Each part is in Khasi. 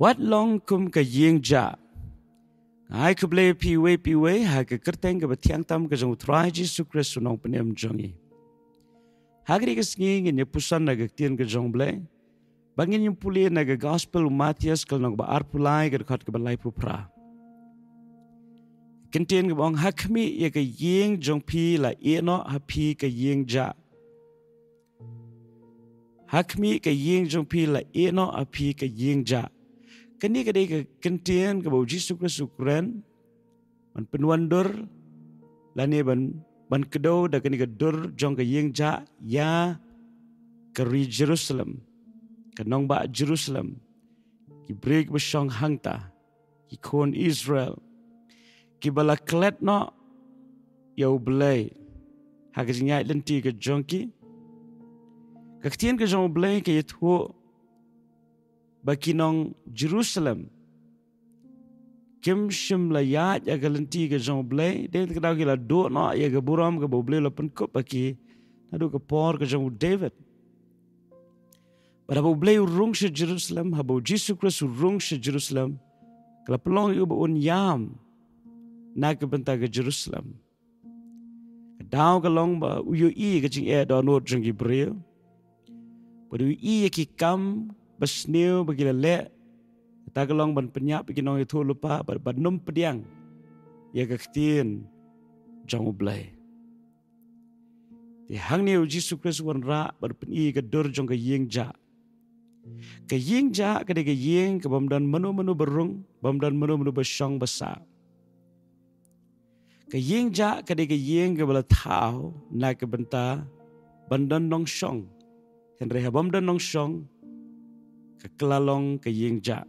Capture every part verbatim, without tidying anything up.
Wat long kum ka ïing jah. Nga ai khublei ïa phi iwei pa iwei ha ka kyrteng kaba thiang tam ka jong U Trai Jisu Khrist, U Nongpynim jong ngi. Ha kane ka sngi ngin ïa puson na ka ktien ka jong U Blei, ba ngin ïa pule na ka Gospel u Mathaios ka lynnong ba arphew lai, ka dkhot kaba laiphew phra. Ka ktien kaba ong, ha khmih ïa ka ïing jong phi la ïeh noh ha phi ka ïing jah. Ha khmih ka ïing jong phi la ïeh noh ha phi ka ïing jah. Kane ka dei ka ktien kaba U Jisu Khrist u kren ban pynwandur, lane ban, ban kdew da kane ka dur jong ka ïing jah ïa ka ri Jerusalem, ka nongbah Jerusalem, ki briew kiba shong hangta, ki khun Israel, kiba la klet noh ïa U Blei ha ka jingïaid lynti ka jong ki. Ka ktien ka jong U Blei ka ïathuh ba ki nong Jerusalem kim shym la ïaid ïa ka lynti ka jong U Blei, dei na kata ka daw ki la duh noh ïa ka burom kaba U Blei u la pynkup ha ki naduh ka por ka jong u David. Bad haba U Blei u rung sha Jerusalem, haba U Jisu Khrist u rung sha Jerusalem, ka la pynlong ïa u ba un ïam na ka bynta ka Jerusalem. Ka daw ka long ba u ïohi ka jingeh dohnud jong ki briew, bad u ïohi ïa ki kam basniew ba ki la leh. Kata ka long ban pynïap ïa ki nongïathuhlypa, bad ban ym pdiang ïa ka ktien jong U Blei. Te hangne U Jisu Khrist u wanrah bad pyni ka dur jong ka ïing jah. Ka ïing jah ka dei ka ïing kaba ym don mano mano ba rung, bym don mano mano ba shong ba sah. Ka ïing jah ka dei ka ïing kaba la thaw na ka bynta ban don nongshong. Hynrei haba ym don nongshong, ka kylla long ka ïing jah.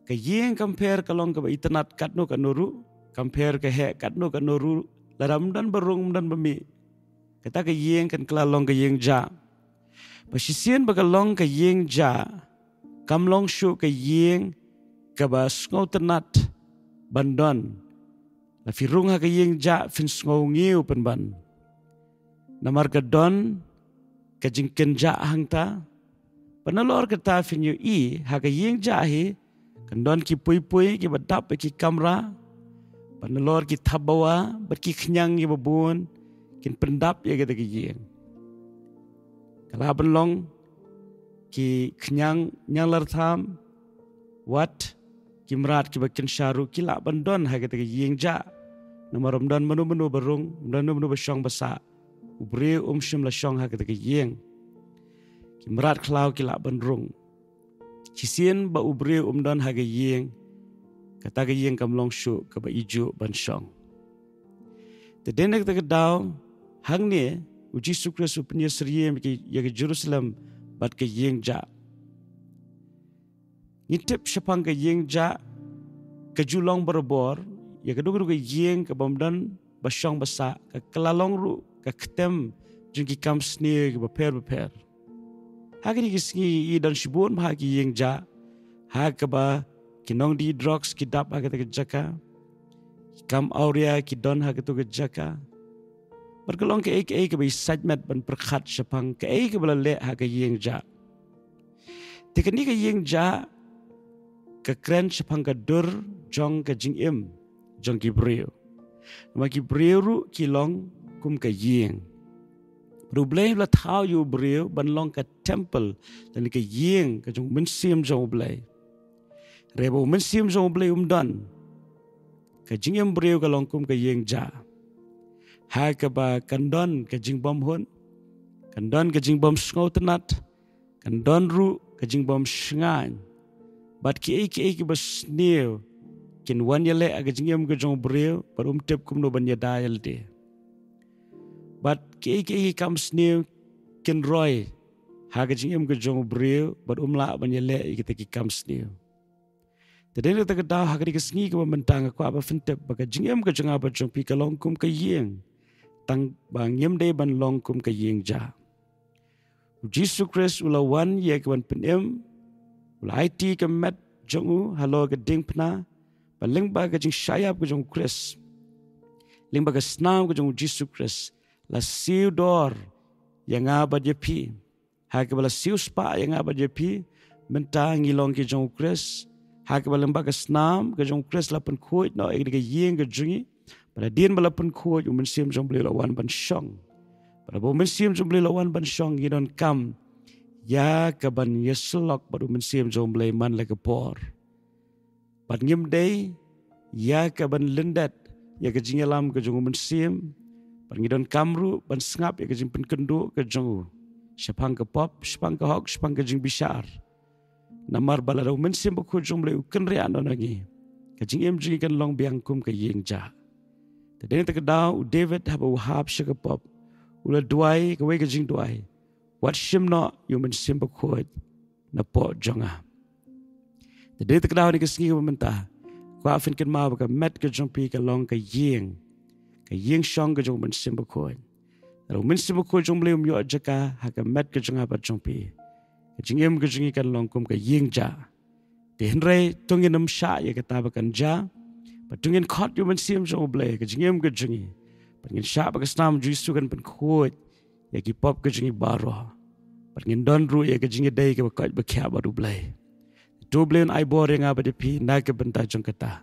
Ka ïing kam pher ka long kaba itynnad katno katno ruh, kam pher ka heh katno katno ruh, lada ym don ba rung, ym don ba mih, kata ka ïing kan kylla long ka ïing jah. Ba shisien ba ka long ka ïing jah, kam long shuh ka ïing kaba sngewtynnad ban don. La phi rung ha ka ïing jah, phin sngew ngiew pynban. Namar ka don ka jingkynjah hangta. Bad nalor kata phin ïohi ha ka ïing jah hi, kan don ki pui pui kiba dap ïa ki kamra. Bad nalor ki thapbawa bad ki khñiang kiba bun kin pyndap ïa kata ka ïing. Ka lah ban long ki khñiang ñianglartham, wat ki mrad kiba kynsha ruh ki lah ban don ha kata ka ïing jah. Namar ym don mano mano ba rung, ym don mano mano ba shong ba sah, u briew um shym la shong ha kata ka ïing. Ki mrad khlaw ki lah ban rung. Shisien ba u briew um don ha ka ïing, kata ka ïing kam long shuh kaba ijuh ban shong. Te dei na kata ka daw, hangne U Jisu Khrist u pynïasyriem ïa ka, ïa ka Jerusalem bad ka ïing jah. Ngi tip shaphang ka ïing jah, ka ju long barabor, ïa kano kano ka ïing kaba ym don ba shong ba sah, ka kylla long ruh ka ktem jong ki kam sniew kiba pher ba pher. Ha kine ki sngi i don shibun bha ki ïing jah ha kaba ki nongdie drugs ki dap ha kata ka jaka, ki kam awria ki don ha kata ka jaka. Bad ka long kaei kaei kaba i sait met ban pyrkhat shaphang kaei kaba la leh ha ka ïing jah. Te kane ka ïing jah ka kren shaphang ka dur jong ka jingim jong ki briew. Namar ki briew ruh ki long kum ka ïing. Bad U Blei u la thaw ïa u briew ban long ka temple, lane ka ïing ka jong u Mynsiem jong U Blei. Hynrei ba u Mynsiem jong U Blei um don, ka jingim briew ka long kum ka ïing jah, ha kaba kan don ka jingbymhun, kan don ka jingbymsngewtynnad, kan don ruh ka jingbymshngaiñ. Bad kiei kiei kiba sniew kin wan ïaleh ha ka jingim ka jong u briew, bad um tip kumno ban ïada ïa lade. Bad kiei kiei ki kam sniew kin roi ha ka jingim ka jong u briew, bad um lah ban ïaleh ïa kita ki kam sniew. Te dei na kata ka daw, ha kane ka sngi kaba mynta nga kwah ba phin tip ba ka jingim ka jong nga bad jong phi ka long kum ka ïing, tang ba ngim dei ban long kum ka ïing jah. U Jisu Khrist u la wan ïa ka ban pynim, u la aiti ka met jong u halor ka diengphna, ba lyngba ka jingshah ïap ka jong u Khrist, lyngba ka snam ka jong u Jisu Khrist, la siew dor ïa nga bad ïa phi. Ha kaba la siew spah ïa nga bad ïa phi, Mynta ngi long ki jong u Khrist, ha kaba lyngba ka snam ka jong u Khrist la pynkhuid noh ïa ka ïing ka jong ngi. Bad hadien ba la pynkhuid, u Mynsiem jong u Blei u la wan ban shong. Bad haba u Mynsiem jong u Blei u la wan ban shong, ngi donkam ïa kaban ïasyllok bad u Mynsiem jong u Blei man la ka por. Bad ngim dei ïa kaban lyndet ïa ka jingïalam ka jong u Mynsiem. Bad ngi donkam ruh ban sngap ïa ka jingpynkynduh ka jong u shaphang ka pop, shaphang ka hok, shaphang ka jingbishar. Namar ba lada u Mynsiem Bakhuid jong u Blei u kynriah noh na ngi, ka jingim jong ngi kan long biang kum ka ïing jah. Te dei na kata ka daw u David haba u hap sha ka pop, u la duwai kawei ka jingduwai: Wat shim noh ïa u Mynsiem Bakhuid napoh jong nga. Te dei na kata ka daw ha kane ka sngi kaba mynta, kwah phin kynmaw ba ka met ka jong phi ka long ka ïing, ka ïing shong ka jong u Mynsiem Bakhuid. Lada u Mynsiem Bakhuid jong u Blei um ïoh jaka ha ka met ka jong nga bad jong phi, ka jingim ka jong ngi kan long kum ka ïing jah. Te hynrei to ngin ym shah ïa kata ba kan jah, bad to ngin khot ïa u Mynsiem jong u Blei ha ka jingim ka jong ngi. Bad ngin shah ba ka snam jong u Jisu kan pynkhuid ïa ki pop ka jong ngi baroh. Bad ngin don ruh ïa ka jingïadei kaba koit ba khiah bad u Blei. To u Blei un ai bor ïa nga bad ïa phi na ka bynta jong kata.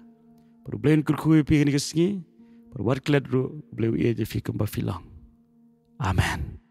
Bad u Blei un kyrkhu ïa phi ha kane ka sngi. Bad wat klet ruh, u Blei u ïeit ïa phi kumba phi long. Amen.